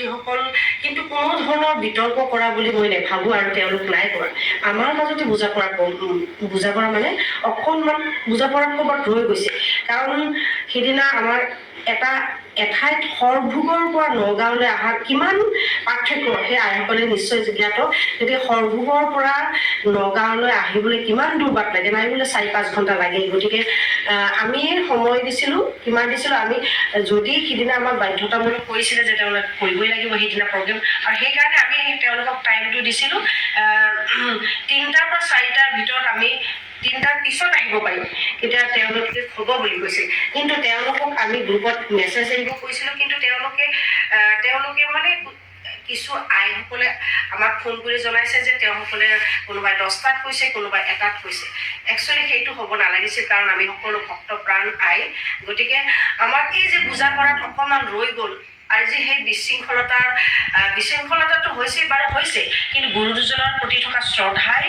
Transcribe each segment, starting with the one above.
মাতৃসকল কিন্তু কোনো ধৰণৰ বিতৰ্ক কৰা বুলি মই নাভাবোঁ আৰু তেওঁলোক নাই কৰা। আমাৰ মাজতে বুজা পৰা মানে অকণমান বুজা পৰা ক'ৰবাত ৰৈ গৈছে। কাৰণ সিদিনা আমাৰ এটা এঠাইত সৰভোগৰ পৰা নগাঁৱলৈ অহা কিমান পাৰ্থক্য, সেই আইসকলে নিশ্চয় জ্ঞাত। গতিকে সৰভোগৰ পৰা নগাঁৱলৈ আহিবলৈ কিমান দূৰ বাট লাগে, নাই বোলে 4-5 ঘণ্টা লাগে। গতিকে আমি সময় দিছিলোঁ, কিমান দিছিলোঁ আমি, যদি সিদিনা আমাক বাধ্যতামূলক কৰিছিলে যে তেওঁলোকে কৰিবই লাগিব সিদিনা প্ৰগ্ৰেম আৰু সেইকাৰণে আমি তেওঁলোকক টাইমটো দিছিলোঁ 3টাৰ পৰা 4টাৰ ভিতৰত, আমি 3টাৰ পিছত আহিব পাৰিম, তেতিয়া তেওঁলোকে হ'ব বুলি কৈছিল। কিন্তু তেওঁলোকক আমি গ্ৰুপত মেছেজ আহিব কৈছিলোঁ, কিন্তু তেওঁলোকে মানে কিছু আইসকলে আমাক ফোন কৰি জনাইছে যে তেওঁসকলে কোনোবাই 10টাত কৈছে, কোনোবাই 1টাত কৈছে। একচুৱেলি সেইটো হ'ব নালাগিছিল, কাৰণ আমি সকলো ভক্তপ্ৰাণ আই। গতিকে আমাক এই যে বুজা পৰাত অকণমান ৰৈ গ'ল আৰু যে সেই বিশৃংখলতাটো হৈছে বাৰু হৈছে, কিন্তু গুৰু দুজনাৰ প্ৰতি থকা শ্ৰদ্ধাই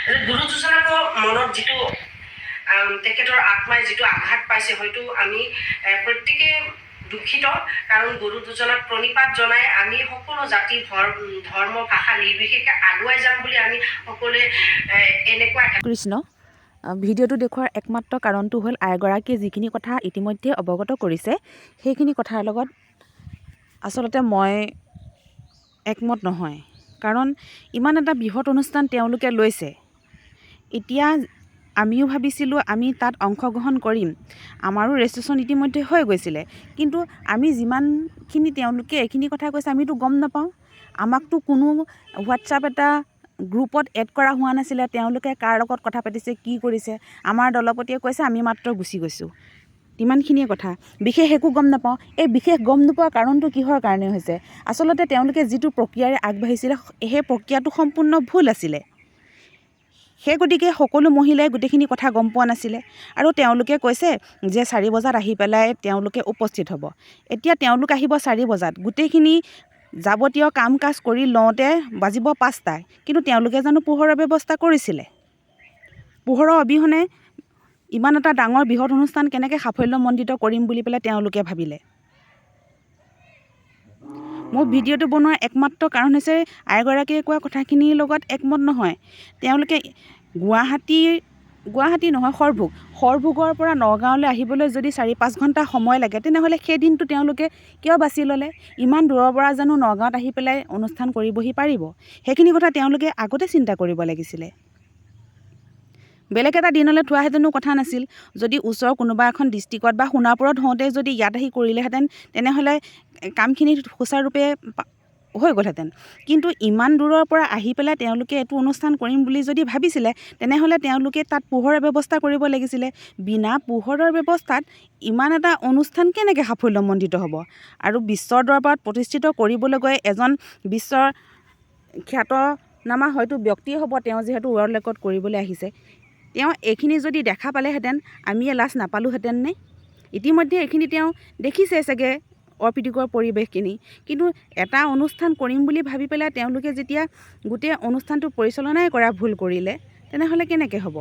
যে গুৰু দুজনাকো মনত যিটো তেখেতৰ আত্মাই যিটো আঘাত পাইছে, হয়তো আমি প্ৰত্যেকেই দুখিত। কাৰণ গুৰু দুজনাক প্ৰণিপাত জনাই আমি সকলো জাতি, ধৰ্ম, ভাষা নিৰ্বিশেষে আগুৱাই যাম বুলি আমি সকলোৱে এনেকুৱা এটা কৃষ্ণ। ভিডিঅ'টো দেখুওৱাৰ একমাত্ৰ কাৰণটো হ'ল, আইগৰাকীয়ে যিখিনি কথা ইতিমধ্যে অৱগত কৰিছে, সেইখিনি কথাৰ লগত আচলতে মই একমত নহয়। কাৰণ ইমান এটা বৃহৎ অনুষ্ঠান তেওঁলোকে লৈছে। এতিয়া আমিও ভাবিছিলোঁ আমি তাত অংশগ্ৰহণ কৰিম, আমাৰো ৰেজিষ্ট্ৰেশ্যন ইতিমধ্যে হৈ গৈছিলে। কিন্তু আমি যিমানখিনি তেওঁলোকে এইখিনি কথা কৈছে, আমিতো গম নাপাওঁ। আমাকতো কোনো হোৱাটছআপ এটা গ্ৰুপত এড কৰা হোৱা নাছিলে। তেওঁলোকে কাৰ লগত কথা পাতিছে, কি কৰিছে, আমাৰ দলপতিয়ে কৈছে, আমি মাত্ৰ গুচি গৈছোঁ, তিমানখিনিয়ে কথা, বিশেষ একো গম নাপাওঁ। এই বিশেষ গম নোপোৱা কাৰণটো কিহৰ কাৰণে হৈছে? আচলতে তেওঁলোকে যিটো প্ৰক্ৰিয়াৰে আগবাঢ়িছিলে, সেই প্ৰক্ৰিয়াটো সম্পূৰ্ণ ভুল আছিলে। সেই গতিকে সকলো মহিলাই গোটেইখিনি কথা গম পোৱা নাছিলে। আৰু তেওঁলোকে কৈছে যে 4 বজাত আহি পেলাই তেওঁলোকে উপস্থিত হ'ব। এতিয়া তেওঁলোক আহিব 4 বজাত, গোটেইখিনি যাৱতীয় কাম কাজ কৰি লওঁতে বাজিব 5টা। কিন্তু তেওঁলোকে জানো পোহৰৰ ব্যৱস্থা কৰিছিলে? পোহৰৰ অবিহনে ইমান এটা ডাঙৰ বৃহৎ অনুষ্ঠান কেনেকৈ সাফল্যমণ্ডিত কৰিম বুলি পেলাই তেওঁলোকে ভাবিলে? মোৰ ভিডিঅ'টো বনোৱাৰ একমাত্ৰ কাৰণ হৈছে, আইগৰাকীয়ে কোৱা কথাখিনিৰ লগত একমত নহয়। তেওঁলোকে গুৱাহাটীৰ, গুৱাহাটী নহয়, সৰভোগ, সৰভোগৰ পৰা নগাঁৱলৈ আহিবলৈ যদি 4-5 ঘণ্টা সময় লাগে, তেনেহ'লে সেই দিনটো তেওঁলোকে কিয় বাছি ল'লে? ইমান দূৰৰ পৰা জানো নগাঁৱত আহি পেলাই অনুষ্ঠান কৰিবহি পাৰিব? সেইখিনি কথা তেওঁলোকে আগতে চিন্তা কৰিব লাগিছিলে। বেলেগ এটা দিনলৈ থোৱাহেঁতেনো কথা নাছিল। যদি ওচৰৰ কোনোবা এখন ডিষ্ট্ৰিকত বা সোণাপুৰত হওঁতে যদি ইয়াত আহি কৰিলেহেঁতেন, তেনেহ'লে কামখিনি সুচাৰুৰূপে হৈ গ'লহেঁতেন। কিন্তু ইমান দূৰৰ পৰা আহি পেলাই তেওঁলোকে এইটো অনুষ্ঠান কৰিম বুলি যদি ভাবিছিলে, তেনেহ'লে তেওঁলোকে তাত পোহৰৰ ব্যৱস্থা কৰিব লাগিছিলে। বিনা পোহৰৰ ব্যৱস্থাত ইমান এটা অনুষ্ঠান কেনেকৈ সাফল্যমণ্ডিত হ'ব? আৰু বিশ্বৰ দৰবাৰত প্ৰতিষ্ঠিত কৰিবলৈ গৈ এজন বিশ্বৰ খ্যাতনামা হয়তো ব্যক্তিয়ে হ'ব তেওঁ, যিহেতু ৱৰ্ল্ড ৰেকৰ্ড কৰিবলৈ আহিছে, তেওঁ এইখিনি যদি দেখা পালেহেঁতেন, আমিয়ে লাজ নাপালোহেঁতেননে? ইতিমধ্যে এইখিনি তেওঁ দেখিছে চাগে অপ্ৰীতিকৰ পৰিৱেশখিনি। কিন্তু এটা অনুষ্ঠান কৰিম বুলি ভাবি পেলাই তেওঁলোকে যেতিয়া গোটেই অনুষ্ঠানটো পৰিচালনাই কৰা ভুল কৰিলে, তেনেহ'লে কেনেকৈ হ'ব?